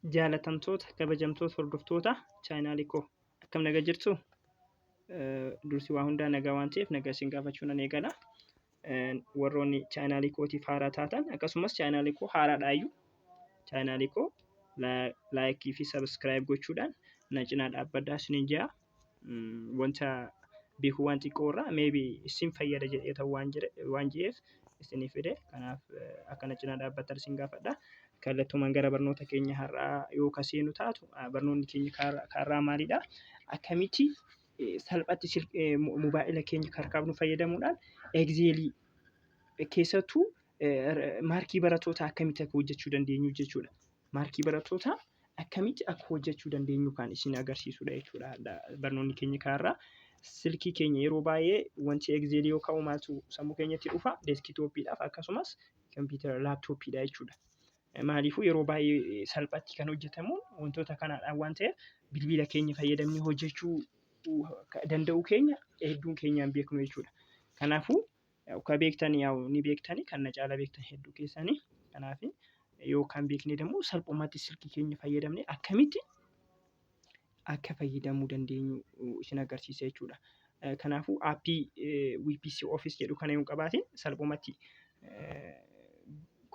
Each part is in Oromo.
Jaalatamtoota, kabajamtoota hordoftoota chaanaalii koo, akkam naga jirtu? Dursi waa hundaa nagaa waan ta'eef nagaa isin gaafachuu nan eegala. Warroonni chaanaalii kootiif haaraa taatan, akkasumas chaanaalii koo haaraadhaayyuu, chaanaalii koo like fi subscribe gochuudhaan na cinaa dhaabbadhaa isiniin jedha. Wanta beekuu waan xiqqoo irraa maybe isin fayyada jedhee ta'u waan jedhe waan jedheef isinii fide. Kanaaf akka na cinaa dhaabbattan isin gaafadha. Kallattumaan gara barnoota keenya har'aa yoo ka seenu taatu, barnoonni keenya har'aa maalidha? Akkamitti salphatti mobaayila keenya harkaa qabnu fayyadamuudhaan Excelii keessattuu maarkii barattootaa akkamitti akka hojjechuu dandeenyu jechuudha. Maarkii barattootaa akkamitti akka hojjechuu dandeenyu kan isin agarsiisudha jechuudha. Barnoonni keenya kanarraa silkii keenya yeroo baay'ee wanti Excelii yoo ka'u maaltu sammuu keenyatti dhufa? Desktopiidhaaf akkasumas kompiitara laptopiidha jechuudha. Maaliifuu yeroo baay'ee salphatti kan hojjetamu wantoota kanaadhaan waan ta'eef, bilbila keenya fayyadamnee hojjechuu danda'uu keenya hedduun keenyaan beeknu jechuudha. Kanaafuu ka beektan yaa'u ni beektani, kan na caala beektan hedduu keessanii. Kanaaf yoo kan beekne immoo salphumatti silkii keenya fayyadamnee akkamitti akka fayyadamuu dandeenyu isin agarsiisa jechuudha. Kanaafuu appii WPS Office jedhu kana yoo qabaatin salphumatti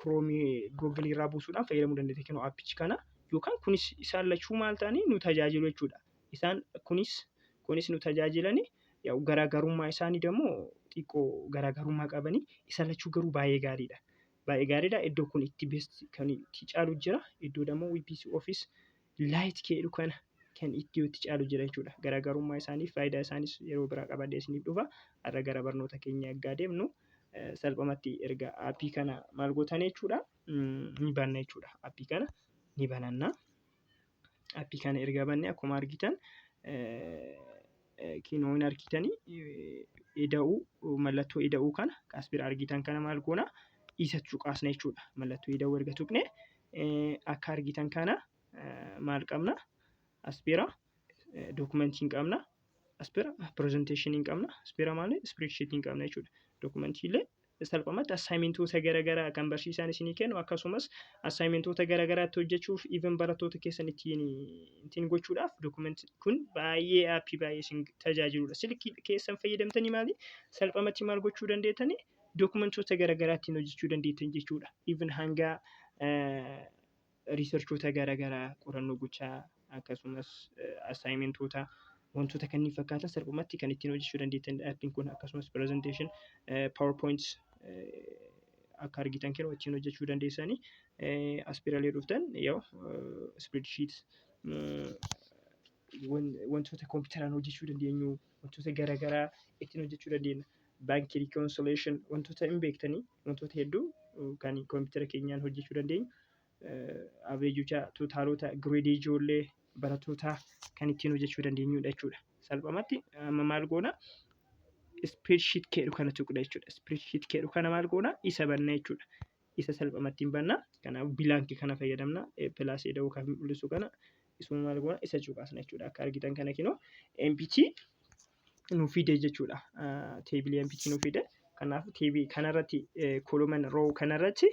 Chrome Google irraa buusuudhaan fayyadamuu dandeenya. Kenoo appichi kana yookaan kunis isaan lachuu maal ta'anii nu tajaajilu jechuudha. Isaan kunis nu tajaajilanii, garaagarummaa isaanii immoo xiqqoo garaagarummaa qabanii, isaan lachuu garuu baay'ee gaariidha. Baay'ee gaariidha. Iddoo kun itti best kan itti caalu jira. Iddoo immoo WPS Office Lite jedhu kana kan itti itti caalu jira jechuudha. Garaagarummaa isaanii, faayidaa isaanis yeroo biraa qabadhee isiniif dhufa. Har'a gara barnoota keenya ergaa deemnu, salphumatti erga appii kana maal gootan jechuudha. Ni banna jechuudha. Appii kana ni bananna. Appii kana erga banne, akkuma argitan kinoo hin argitanii, ida'uu, mallattoo ida'uu kana as bira argitan kana maal goona? Isa cuqaasna jechuudha. Mallattoo ida'uu erga tuqne, akka argitan kana maal qabna? As bira documentii qabna. As bira presentationii qabna. As bira maali? Spreadsheetii qabna jechuudha. Documentii illee salphumatti assignmentoota garaagaraa kan barsiisaan isinii kennu, akkasumas assignmentoota garaagaraatti hojjechuuf, even barattoota keessan ittiin gochuudhaaf documentii kun baay'ee appii baay'ee isin tajaajiludha. Silkii keessan fayyadamtanii maali? Salphumatti maal gochuu dandeettanii? Documentoota garaagaraa ittiin hojjechuu dandeettan jechuudha. Even hanga researchoota garaagaraa qorannoo gochaa, akkasumas assignmentoota, wantoota kanneen fakkaatan salphumatti kan ittiin hojjechuu dandeettan appiin kun. Akkasumas presentation PowerPoint akka argitan kennu ittiin hojjechuu dandeessanii. As biralee dhuftan yoo spreadsheet, wantoota kompiitaraan hojjechuu dandeenyu, wantoota garaagaraa ittiin hojjechuu dandeenya. Baankii reconciliation, wantoota hin beektanii, wantoota hedduu kan kompiitara keenyaan hojjechuu dandeenyu. Averageota, totalota, gradeii ijoollee barattootaa kan ittiin hojjechuu dandeenyudha jechuudha. Salphumatti amma maal goona? Spreadsheet jedhu kana tuqna jechuudha. Spreadsheet jedhu kana maal goona? Isa banna jechuudha. Isa salphumatti hin banna. Kanaaf blankii kana fayyadamna. Plusii ida'uu kan mul'isu kana isuma maal goona? Isa cuqaasna jechuudha. Akka argitan kana kinoo empty nu fide jechuudha. Tableii empty nu fide. Kanaaf tableii kanarratti, column row kanarratti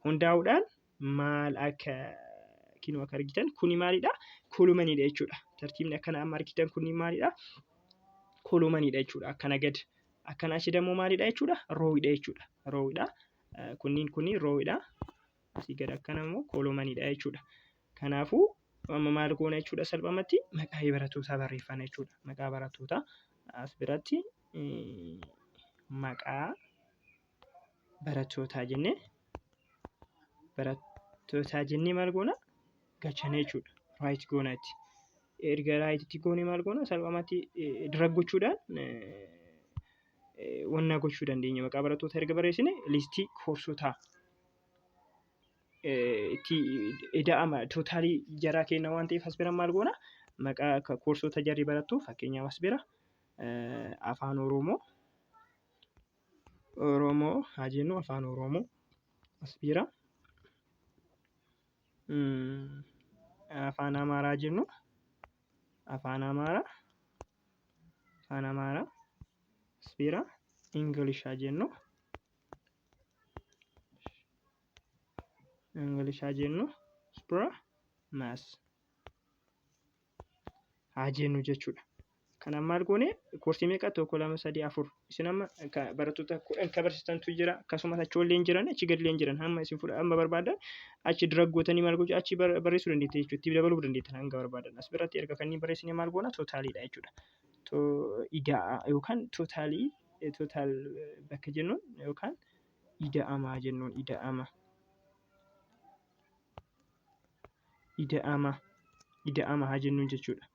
hundaa'uudhaan maal akka kinoo akka argitan kuni maalidha? Columniidha jechuudha. Tartiibni akkana amma argitan kuni maalidha? Columniidha jechuudha. Akkana gad akkana achi dammoo maalidha jechuudha? Rowidha jechuudha. Rowidha. Kunniin kuni rowidha. Asii gad akkana immoo columniidha jechuudha. Kanaafuu amma maal goona jechuudha? Salphumatti maqaa barattootaa barreeffanna jechuudha. Maqaa barattootaa as biratti maqaa barattootaa jennee, barattootaa jennee maal goona? Galchana jechuudha. Right goona itti. Erga rightitti goone maal goona? Salphumatti drag gochuudhaan wannaa gochuu dandeenya. Maqaa barattoota erga barreessine, listii koorsotaa itti ida'ama totalii jaraa kenna waan ta'eef, as bira maal goona? Maqaa koorsota jarri barattu, fakkeenyaaf as bira Afaan Oromoo haa jennu. Afaan Oromoo as bira Afaan Amaaraa jennu, Afaan Amaaraa as bira English haa jennu, English haa jennu, as bira Maths haa jennu jechuudha. Kanaaf maal goone? Koorsii meeqa? Tokko, lama, sadii, afur. Isin amma barattoota 10 kan barsiistantu jira. Akkasumas achi ollee hin jiran, achi gadillee hin jiran. Hamma isin fudha amma barbaadan achi dura gootanii maal gochuu achi barreessuu dandeettan jechuudha. Itti dabaluu dandeettan hanga barbaadan. As biratti erga kanneen barreessine maal goona? Tootaaliidha jechuudha. Ida'a yookaan tootaalii, total bakka jennuun yookaan ida'amaa jennuun, ida'ama. Ida'ama, ida'ama haa jennuun jechuudha.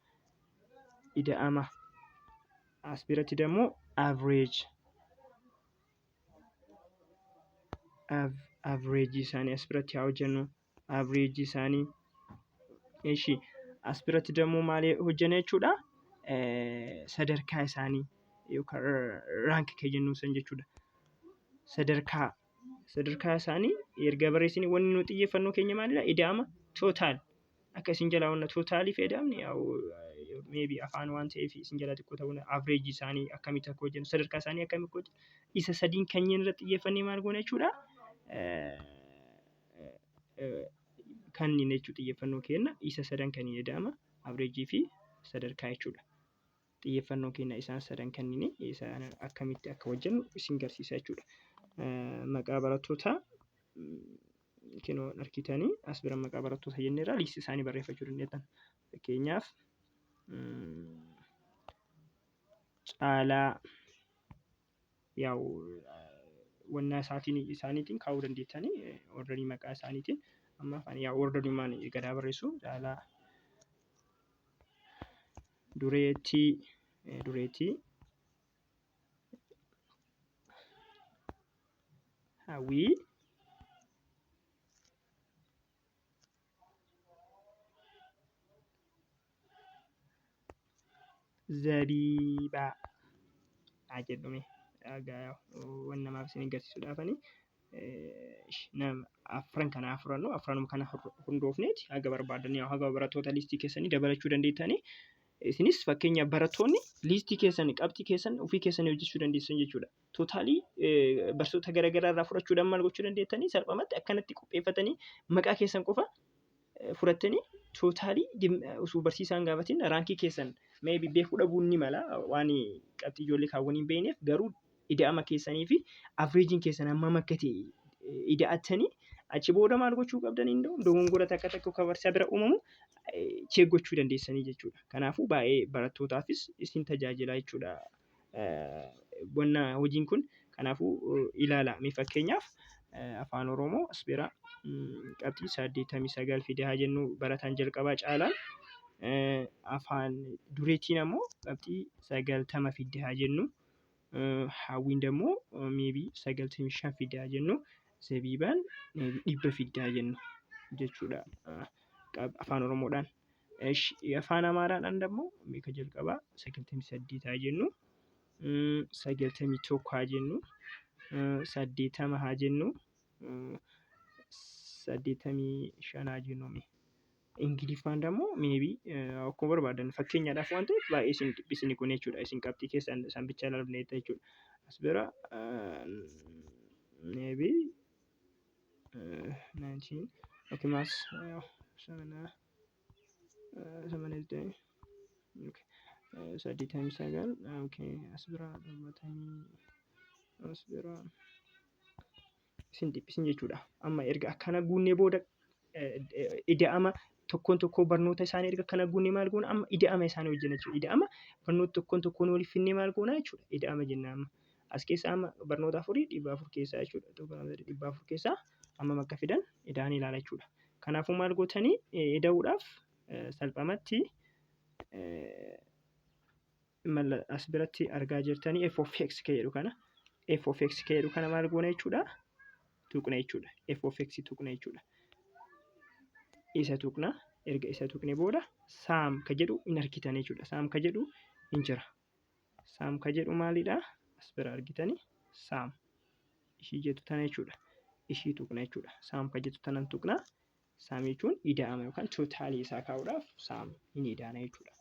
Ida'ama. As biratti dammoo average, average isaanii as biratti haa hojjennu. Average isaanii. Ishi as biratti dammoo maal hojjenna jechuudha? Sadarkaa isaanii yookaan rank kan jennu san jechuudha. Sadarkaa isaanii erga barreessine, wanni nu xiyyeeffannoo keenya maalidha? Ida'ama, total. Akka isin jalaa wanna totalii fayyadamne, maybe afaan waan ta'eef isin jalaa xiqqoo ta'uu, average isaanii akkamitti akka hojjennu, sadarkaa isaanii akkamitti akka hojjennu, isa sadiin kanneen irratti xiyyeeffannee maal goona jechuudha. Kanneen jechuu xiyyeeffannoo keenya isa sadan kanneen, ida'ama, average fi sadarkaa jechuudha. Xiyyeeffannoo keenya isaan sadan kanneen, isaan akkamitti akka hojjennu isin garsiisa jechuudha. Maqaa barattootaa kinoo argitanii, as bira maqaa barattoota jenneerra, liistii isaanii barreeffachuu dandeettan. Fakkeenyaaf Caalaa, yaa'u wannaa isaatiin isaaniitiin kaa'uu dandeettanii, orderii maqaa isaaniitiin. Amma afaan yaa orderiimaan gadaa barreessu, Caalaa, Dureetii, Dureetii, Hawwii, Zabiibaa haa jedhume. Waan namaaf isin agarsiisuudhaafani afran kana afrannu, afranuma kana hundoofneeti haga barbaadanii haga barattoota liistii keessanii dabalachuu dandeettanii. Isinis fakkeenya barattoonni liistii keessan, qabxii keessan ofii keessanii hojjechuu dandeessan jechuudha. Tootaalii barsiisota garaagaraa irraa fudhachuudhaan maal gochuu dandeettanii? Salphumatti akkanatti qopheeffatanii maqaa keessan qofa fudhattanii tootaalii osoo barsiisaan gaafatin raankii keessan maybe beekuu dhabuun ni mala, waan qabxii ijoollee kaawwanii hin beekneef, garuu ida'ama keessanii fi avreejiin keessan hammam akka ta'e ida'attanii achi booda maal gochuu qabdan? Hin dogongora takka takka kan barsiisaa bira uumamu check gochuu dandeessanii jechuudha. Kanaafuu baay'ee barattootaafis isin tajaajila jechuudha. Wanna hojiin kun kanaafuu ilaala. Mee fakkeenyaaf Afaan Oromoo as bira qabxii 89 fide haa jennu barataan jalqabaa Caalaan. Afaan Dureetiin ammoo qabxii 90 fidde haa jennu. Hawwiin dammoo maybe 95 fidde haa jennu. Zabiibaan maybe 100 fidde haa jennu jechuudha. Afaan Oromoodhaan. Afaan Amaaraadhaan dammoo meeqa? Jalqabaa 98 haa jennu. 91 haa jennu. 80 haa jennu. 85 haa jennu. Ingiliffaan dammoo maybe akkuma barbaadan, fakkeenyaadhaaf waan ta'eef baay'ee isin dhiphisni kun jechuudha. Isin qabxii keessan isaan bichaa ilaaluu dandeetta jechuudha. As bira maybe 19, okay, maths seven seven eight, okay, 89, okay, as bira 70, as bira isin dhiphisin jechuudha. Amma erga akkana guunnee booda, ida'ama tokkoon tokkoo barnoota isaanii erga akkana guunnee maal goona? Amma ida'ama isaanii hojjenna jechuudha. Ida'ama barnoota tokkoon tokkoon waliif finnee maal goona jechuudha? Ida'ama jenna amma. As keessa amma barnoota afurii 400 keessaa jechuudha. Tokko, lama, sadii, 400 keessaa amma akka fidan ida'anii ilaala jechuudha. Kanaafuu maal gootanii? Ida'uudhaaf salphamatti as biratti argaa jirtanii f of x ka jedhu kana, f of x ka jedhu kana maal goona jechuudha? Tuqna jechuudha. F of x tuqna jechuudha. Isa tuqna. Erga isa tuqne booda sum ka jedhu hin argitan jechuudha. Sum ka jedhu hin jira. Sum ka jedhu maalidha? As bira argitanii sum ishii jettu tana jechuudha. Ishii tuqna jechuudha. Sum ka jettu tanan tuqna. Sum jechuun ida'ama yookaan tootaalii isaa kaa'uudhaaf sum hin ida'ana jechuudha.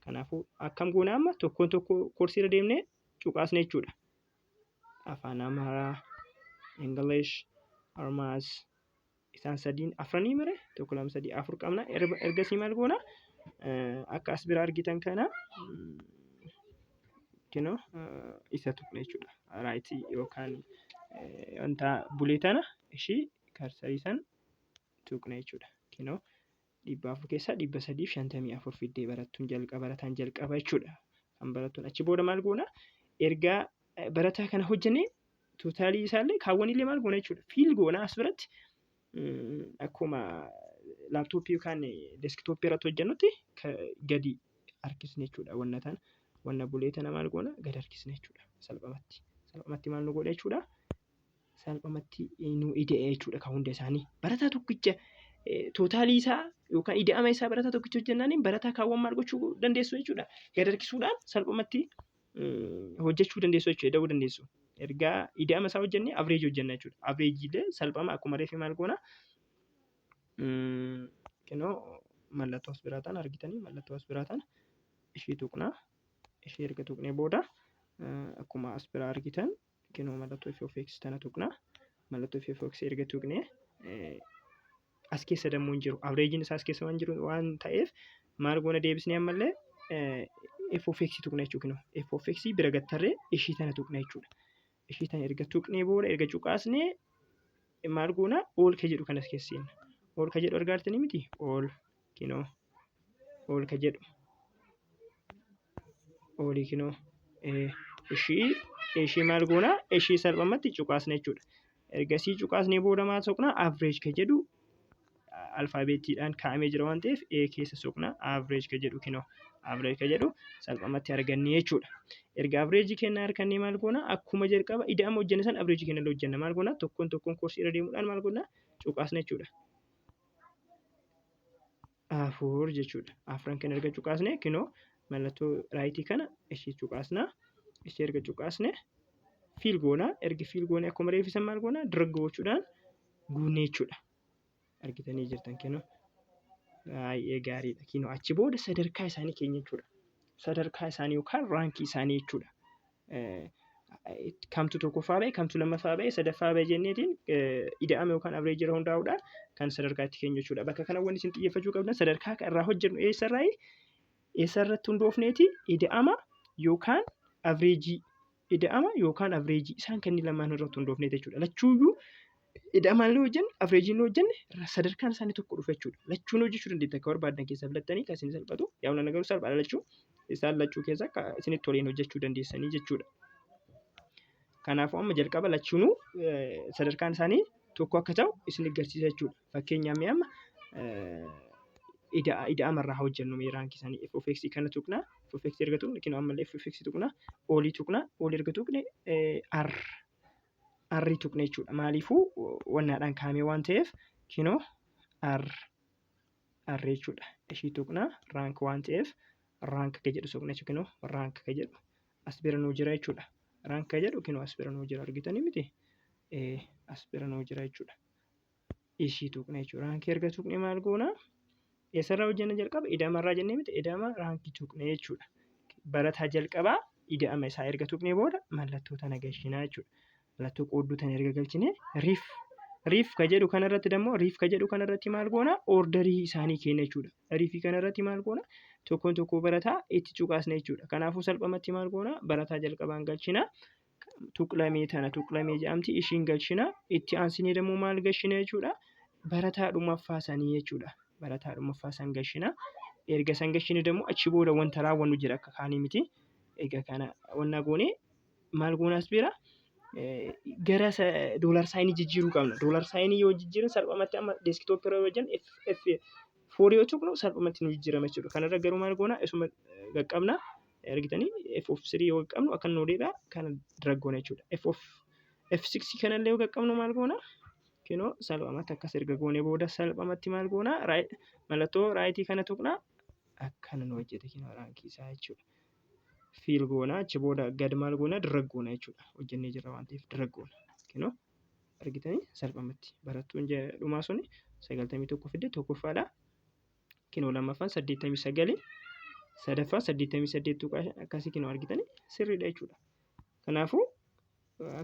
Kanaafuu akkam goona? Amma tokkoon tokko koorsii irra deemnee cuqaasna jechuudha. Afaan Amaaraa, English, or Maths. Isaan sadiin afranii mire, tokko, lama, sadii, afur qabna. Ergasii maal goona? Akka as bira argitan kana kinoo isa tuqna jechuudha. Right yookaan wanta bulee tana ishii cursorii san tuqna jechuudha. Kinoo 400 keessaa 354 fiddee barattuun jalqaba, barataan jalqaba jechuudha. Kan barattuun achi booda maal goona? Ergaa barataa kana hojjennee totalii isaallee kaawwanillee maal goona jechuudha. Fill goona as biratti, akkuma laptopii yookaan desktopii irratti hojjennutti gadi harkisne jechuudha. Wanna tana, wanna bulee tana maal goona? Gadi harkisne jechuudha. Salphumatti. Salphumatti maal nu godha jechuudha? Salphumatti nu ida'e jechuudha kan hunda isaanii. Barataa tokkicha totalii isaa yookaan ida'ama isaa barataa tokkicha hojjennaaniin barataa kaawwan maal gochuu dandeessu jechuudha. Gad harkisuudhaan salphumatti hojjechuu dandeessu jechuudha. Ida'uu dandeessu. Ergaa ida'ama isaa hojjennee average hojjenna jechuudha. Average illee salphama akkuma reefi maal goona? Kinoo mallattoo as biraa tana argitanii, mallattoo as biraa tana ishii tuqnaa. Ishii erga tuqnee booda akkuma as biraa argitan kinoo mallattoo f of x tana tuqnaa. Mallattoo f of x erga tuqnee as keessa dammoo hin jiru. Averageiin isaa as keessa waan jiru waan ta'eef maal goona? Deebisnee ammallee f of x tuqna jechuudha. Kinoo f of x bira gattarree ishii tana tuqna jechuudha. Ishii tana erga tuqnee booda, erga cuqaasnee maal goona? All ka jedhu kanas keessa seenna. All ka jedhu argaa jirtanii miti? All, kinoo all ka jedhu, allii kinoo ishii maal goona? Ishii salphumatti cuqaasna jechuudha. Ergasii cuqaasnee booda maal soqna? Average ka jedhu alfabeetiidhaan kaa'amee jira waan ta'eef A keessa soqna. Average ka jedhu, kinoo average ka jedhu salphumatti arganne jechuudha. Erga average kennaa argannee maal goona? Akkuma jalqaba ida'ama hojjenne san average kenna hojjenna. Maal goona? Tokkoon tokkoon koorsii irra deemuudhaan maal goona? Cuqaasna jechuudha. Afur jechuudha. Afran kan erga cuqaasne kinoo mallattoo rightii kana ishii cuqaasna. Ishii erga cuqaasne fill goona. Ergi fill goone akkuma reefisan maal goona? Drag gochuudhaan guunnee jechuudha. Argitanii jirtan kinoo. Baay'ee gaariidha. Kinoo achi booda sadarkaa isaanii keenya jechuudha. Sadarkaa isaanii yookaan rankii isaanii jechuudha. Kamtu tokkoffaa ba'e, kamtu lammaffaa ba'e, sadaffaa ba'e jenneetiin ida'ama yookaan averageii irra hundaa'uudhaan kan sadarkaa itti keenyu jechuudha. Bakka kana wanti isin xiyyeeffachuu qabdan sadarkaa irraa hojjennu eessarraayi? Eessarratti hundoofneeti? Ida'ama yookaan averageii, ida'ama yookaan averageii isaan kanneen lamaan irratti hundoofneeti jechuudha. Lachuuyyuu ida'amaan illee hojjenne, averageiin illee hojjenne sadarkaan isaanii tokko dhufa jechuudha. Lachuun hojjechuu dandeettan, akka barbaaddan keessaa filattanii kan isin salphatu yaa'u garuu salphaadha lachuu. Isaan lachuu keessa akka isinitti toleen hojjechuu dandeessanii jechuudha. Kanaafuu amma jalqaba lachuunuu sadarkaan isaanii tokko akka ta'u isin agarsiisa jechuudha. Fakkeenyaaf mee amma ida'ama irraa hojjennu, mee rankii isaanii f of x kana tuqna. F of x erga tuqne kinoo ammallee f of x tuqna. Allii tuqna. Allii erga tuqne r r tuqna jechuudha. Maaliifuu wannaadhaan kaa'ame waan ta'eef kinoo r r jechuudha. Ishii tuqna, rank waan ta'eef rank ka jedhu tuqna jechuudha. Kinoo rank ka jedhu as bira nuu jira jechuudha. Rank ka jedhu kinoo as bira nuu jira, argitanii miti? As bira nuu jira jechuudha. Ishii tuqna jechuudha. Rankii erga tuqne maal goona? Eessarraa hojjenna jalqaba? Ida'amarraa jennee miti? Ida'ama rankii tuqne jechuudha. Barataa jalqabaa ida'ama isaa erga tuqnee booda mallattoo tana galchinaa jechuudha. Mallattoo qoodduu tana erga galchine ref ref ka jedhu kanarratti dammoo ref ka jedhu kanarratti maal goona? Orderii isaanii kenna jechuudha. Refii kanarratti maal goona? Tokkoon tokkoo barataa itti cuqaasna jechuudha. Kanaafuu salphumatti maal goona? Barataa jalqabaan galchina. Tuqlamee tana, tuqlamee jedhamti, ishiin galchina. Itti aansinee dammoo maal galchina jechuudha? Barataa dhumaffaa sanii jechuudha. Barataa dhumaffaa san galchina. Erga san galchine dammoo achi booda wanta raawwannu jira, akka kaanii miti. Egaa kana wanna goone maal goona? As bira gara dollar signii jijjiiruu qabna. Dollar signii yoo jijjiiran salphumatti amma desktopii irra yoo hojjennu F four yoo tuqnu salphumatti nu jijjiirama jechuudha. Kanarra garuu maal goona? Isuma qaqqabna. Argitanii, F of 3 yoo qaqqabnu akka nu deebi'a, kana drag goona jechuudha. F of F6 kanallee yoo qaqqabnu maal goona? Kinoo salphumatti akkas erga goone booda salphumatti maal goona? Mallattoo rightii kana tuqna, akkana nu hojjete kinoo rankii isaa jechuudha. Fill goona, achi booda gad maal goona? Drag goona jechuudha. Hojjennee jirra waan ta'eef drag goona. Kinoo argitanii, salphumatti barattuun dhumaa suni 91 fidde, tokkoffaadha. Kinoo lammaffaan 89, sadaffaan 88 tuqaa akkasii, kinoo argitanii, sirriidha jechuudha. Kanaafuu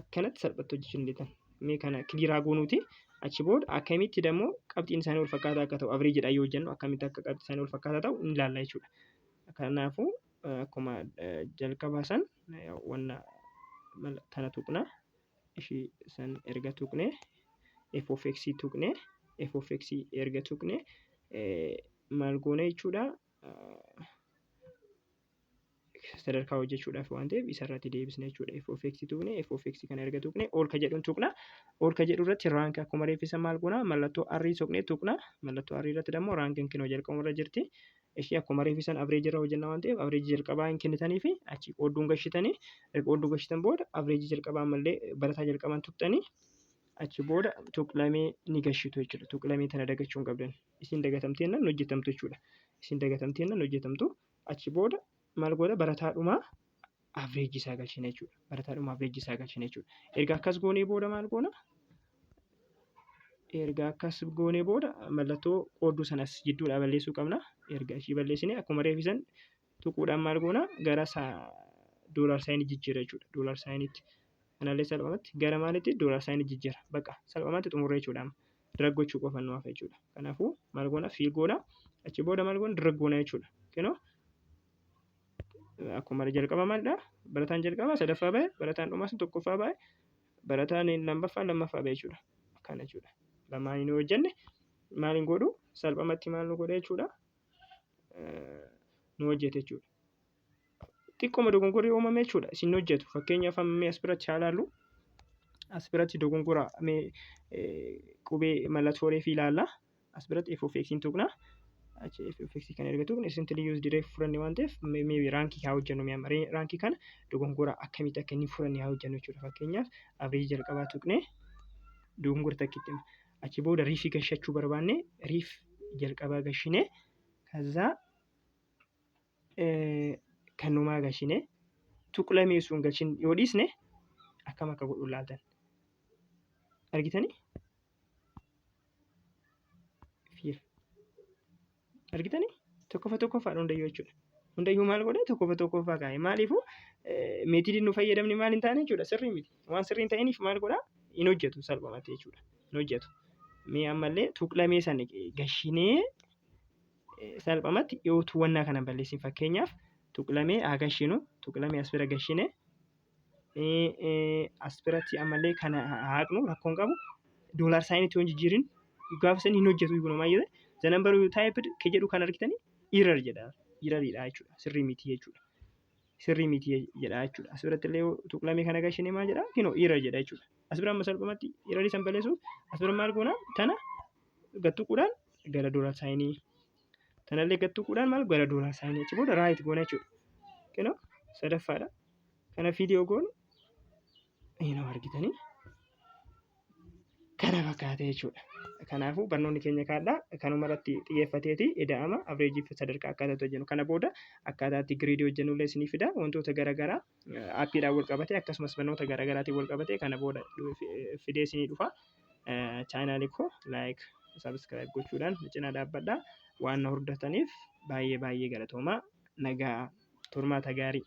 akkanatti salphatti hojjechuu dandeettan. Mee kana clearaa goonuuti Achi booda akkamitti immoo qabxiin isaanii wal fakkaataa akka ta'u, averagedhaan yoo hojjennu akkamitti akka qabxii isaanii wal fakkaataa ta'u ni ilaalla jechuudha. Kanaafuu akkuma jalqabaa san wanna tana tuqna. Ishii san erga tuqne, f of x tuqne, f of x erga tuqne maal goona jechuudha? Sadarkaa hojjechuudhaaf waan ta'eef isarratti deebisna jechuudha. F of x tuqne, f of x kana erga tuqne, ol ka jedhuun tuqna. Ol ka jedhu irratti rank akkuma reeffisa maal goona? Mallattoo R tuqne tuqna. Mallattoo R irratti immoo rankiin kinoo jalqabuma irra jirti. Ishii akkuma reeffisan average irra hojjenna waan ta'eef, average jalqabaa hin kennitanii fi achi qoodduun gashitanii, erga qoodduu gashitan booda average jalqabaa ammallee barataa jalqabaan tuqxanii, achi booda tuqlamee ni gashitu jechuudha. Tuqlamee tana dagachuu hin qabdan. Isin dagatamtee nan hojjetamtu jechuudha. Isin dagatamtee nan hojjetamtu. Achi booda maal godha? Barataadhumaa average isaa galchina jechuudha. Barataadhuma average isaa galchina jechuudha. Erga akkas goonee booda maal goona? Erga akkas goonee booda mallattoo qoodduu sanas jidduudhaa balleessuu qabna. Erga ishii balleessine, akkuma reeffisan tuquudhaan maal goona? Gara dollar signii jijjiira jechuudha. Dollar signiitti. Kanallee salphumatti gara maalitti? Dollar signii jijjiira. Bakka salphumatti xumurre jechuudha. Drag gochuu qofa nu hafa jechuudha. Kanaafuu maal goona? Fill goona. Achi booda maal goona? Drag goona jechuudha. Kinoo akkuma jalqaba maalidha? Barataan jalqabaa sadaffaa bahe, barataan dhumaas tokkoffaa bahe, barataan lammaffaa lammaffaa bahe jechuudha. Akkana jechuudha. Lamaan yoo hojjenne maal hin godhu? Salphumatti maal nu godha jechuudha? Nu hojjete jechuudha. Xiqqooma dogongorri uumame jechuudha. Isin hojjetu. Fakkeenyaaf amma as biratti haa ilaallu. As biratti dogongora mee qubee mallattoolee fi ilaalla. As biratti f of x tuqna. Achi f of x kan erga tuqne, simply use direct fudhanne waan ta'eef, maybe rankii haa hojjennu. Mi'a rankii kana dogongora akkamitti akka inni fudhanne haa hojjennu jechuudha. Fakkeenyaaf average jalqabaa tuqne, dogongora takkitti hima. Achi booda riifii gashachuu barbaanne, riif jalqabaa gashine, kaza kan numaa gashine, tuqlamee sun galchin yoo dhiisne akkam akka godhu ilaaltan. Argitanii? Fiif. Argitanii? Tokkoffaa tokkoffaadha hundayyuu jechuudha. Hundayyuu maal godhe? Tokkoffaa tokkoffaa kaa'e. Maaliifuu methodiin nu fayyadamne maal hin taane jechuudha? Sirrii miti. Waan sirrii hin ta'iniif maal godhaa? Hin hojjetu salphumatti jechuudha. Hin hojjetu. Mee ammallee tuqlamee sana gashinee salphumatti yoo tuwwannaa kana balleessin, fakkeenyaaf tuqlamee haa gashinu, tuqlamee as bira gashine, as biratti ammallee kana haqnu, rakkoon qabu. Dollar signitti yoo hin jijjiirin gaafa san hin hojjetu. Kun maal jedhe? "The number you typed" ke jedhu kan argitanii error jedha. Erroriidha jechuudha. Sirrii miti jechuudha. Sirrii miti jedha jechuudha. As biratti illee tuqlamee kana gashine maal jedha? Kinoo error jedha jechuudha. As bira amma salphumatti errorii san balleessuuf as bira maal goona? Tana gattuquudhaan gara dollar signii, tanallee gattuquudhaan maal gara dollar signii, achi booda right goona jechuudha. Kinoo sadaffaadha. Kana fill goonu yeroo argitanii kana fakkaata jechuudha. Kanaafuu barnoonni keenya kaadhaa kanuma irratti xiyyeeffateeti ida'ama average fi sadarkaa akkaataa itti hojjennu. Kana booda akkaataa itti gradeii hojjennu illee isinii fida. Wantoota garaagaraa appiidhaan wal qabate, akkasumas barnoota garaagaraatiin wal qabate kana booda fidee isinii dhufa. Channelii koo like, subscribe gochuudhaan cinaa dhaabbadha. Waan na hordoftaniif baay'ee baay'ee galatoomaa. Nagaa turmaata gaarii.